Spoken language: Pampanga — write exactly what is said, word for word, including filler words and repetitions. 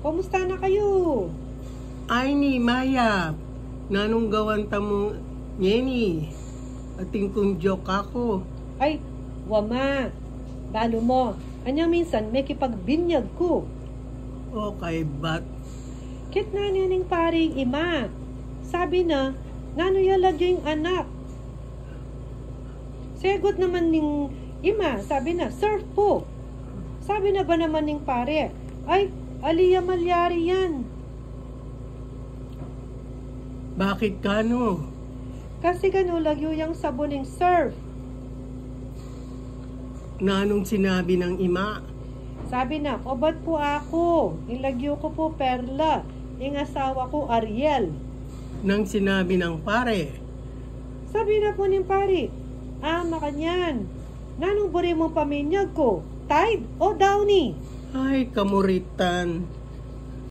Kumusta na kayu? Ay ni, mayap. Nanung gawan tamu ngeni? Atin kung joke aku. Ay, wa ma. Balu mu, anyang minsan mekipagbinyag ku. Okay, bat? Ketna ne ning pari ing ima. Sabi na, nanu ya lagyu ing anak? Segut naman ning ima, sabi na, surf pu. Sabi na ba naman ning pari, ay, ali ya malyari yan. Bakit kanu? Kasi kanu lagyu yang sabun ing surf. Nanung sinabi nang ima? Sabi na, obat pu aku, ing lagyu ku pu Perla, ing asawa ku Ariel. Nang sinabi nang pari? Sabi na pu ning pari, ah, makanyan. Nanung buri mung paminyag ku, Tide o Downy? Ay, kamuritan.